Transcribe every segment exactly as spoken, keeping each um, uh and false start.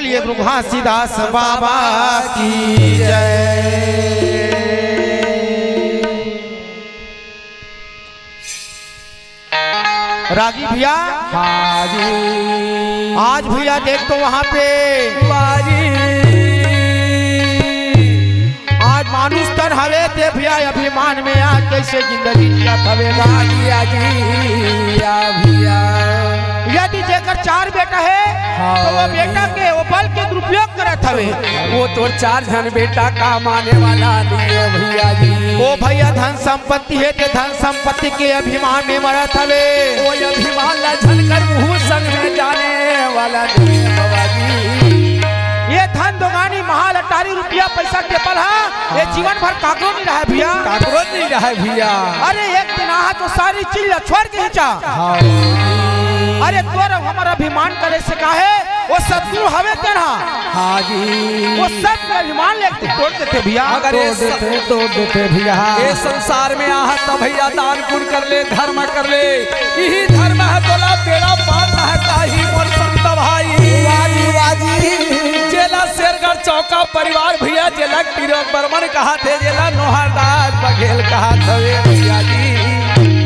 बोलिए गुरु घासीदास बाबा की जय। रागी भैया, हाँ जी। आज भैया देख तो वहाँ पे बाजी। आज मानुष तन हवे ते भैया अभिमान में आज कैसे जिंदगी जियत हवे गा। बाजी, आजी, या भैया। यदि जेकर चार बेटा हे, हाँ। तो वो बेटा के, वो बल के दुरुपयोग करत हवे। वो तोर चार झन बेटा का माने वाला नहीं हे भैया जी। ओ भैया, धन संपत्ति हे ते धन संपत्ति के अभिमान में मरत हवे। वो अभिमान ला झन कर मुँह संग में जाने वाला नहीं हे बाबा जी। ये धन दोगानी महल अटारी रुपया पैसा के बल हा, ये हाँ। जीवन भर काकरो नहीं रहे भैया। काकरो नहीं रहे भैया। अरे एक दिन आहा तो सारी चीज ला छोड़ के ही जा। हाँ। अरे तोर हमर अभिमान करे से काहे? वो सतगुरु हवे तेन हा। हाँ जी। वो सब के अभिमान लेके तोड़ देथे भैया। अगर ये तोड़ स-, देथे, तोड़ देथे भैया। ये संसार में आहा त भैया दान पुण्य कर ले, धर्म कर ले, इही धर्म हे तोला बेड़ा पार न हे ताही मोर संत भाई। वाजी, वाजी। जेला शेरगढ़ चौका परिवार भैया, जेला तिरोक बर्मन कहाथे, जेला नोहरदास बघेल कहाथे भैया जी।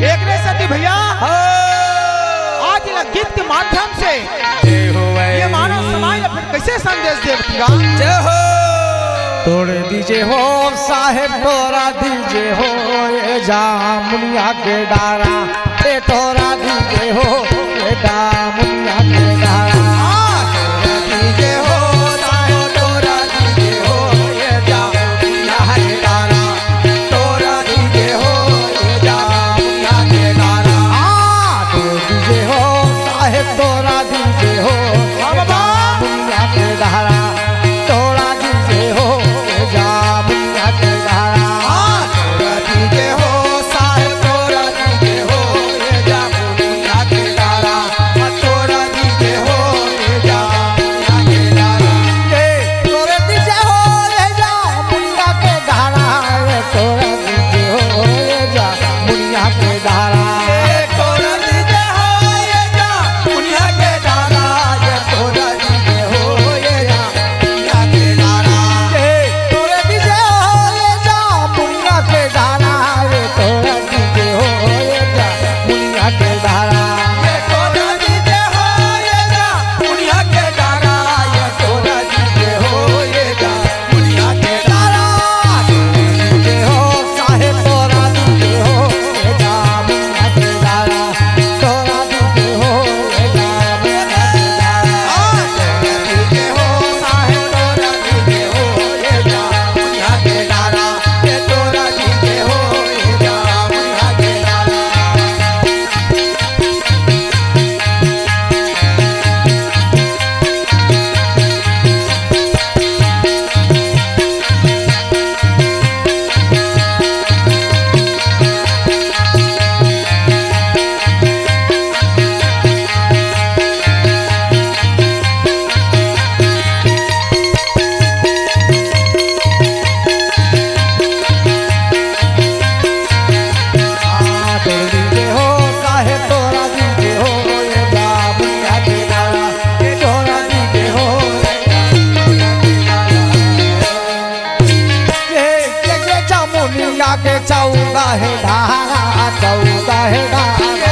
एकरे सेती भैया, हाँ। आज ला गीत के माध्यम से जय हो भाई। ये मानव समाज ला फिर कैसे संदेश दे भैया? जय हो। तोड़ दीजे हो साहेब, तोड़ा दीजे हो ये जामुनिया के डारा, ए तोड़ा दीजे हो ये जामुनिया के डारा। हाँ, तोड़ा दीजे हो साहेब, तोड़ा दीजे हो ये जामुनिया के डारा, तोड़ा दीजे हो ये जामुनिया के डारा। हाँ, तोड़ दीजे हो साहेब, तोड़ा दीजे हो हाँ बाबा। जामुनिया के डारा, तोड़ा दीजे हो ये जामुनिया के डारा। हाँ, तोड़ा दीजे हो साहेब, तोड़ा दीजे हो ये जामुनिया के डारा। हाँ, तोड़ा दीजे हो ये जामुनिया के डारा। ए, तोड़ा दीजे हो ये जामुनिया के डारा, ए, तोड़ा दीजे हो ये जामुनिया के डारा। ए, तोड़ा दीजे हो ये जामुनिया के डारा, ए, तोड़ा दीजे हो ये जामुनिया के डारा। ए, तोड़ा दीजे हो ये जामुनिया के डारा, ए, तोड़ा दीजे हो ये जामुनिया के डारा। ए, तोड़ा दीजे हो ये जामुनिया के डारा, ए, तोड़ा दीजे हो ये जा मुनिया के डारा, दीजे हो साहेब तोड़ा दीजे हो, ए जा मुनिया के डारा, तोड़ा दीजे हो, ए जा मुनिया के डारा, तोड़ा दीजे हो साहेब तोड़ा दीजे हो, ए जा मुनिया के डारा, ए तोड़ा दीजे हो, ए जा मुनिया के डारा। चौदह धारा, चौदह धारा।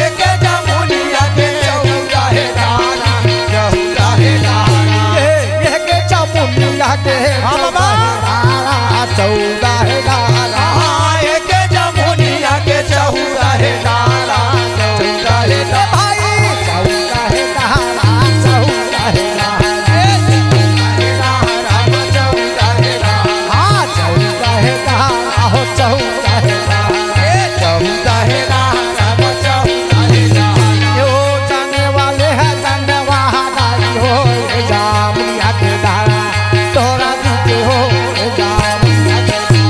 एक जमुनिया के चौदह धारा, चौदह धारा। ए, एक जमुनिया के हाँ, बाबा। चौदह धारा, चौदह धारा। हाँ, एक जमुनिया के चौदह धारा, चौदह धारा। भाई, चौदह धारा, चौदह धारा। ए, चौदह धारा, चौदह धारा। हाँ, चौदह धारा, हो चौदह धारा। ए, चौदह धारा, सब चौदह धारा। यो जाने वाले हैं, जाने वाला हो, ये जामुनिया के डारा, तोड़ा दीजे हो, ये जामुनिया के डारा।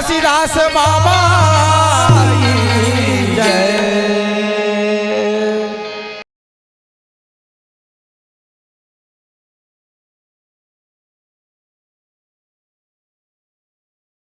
चिरास मामा।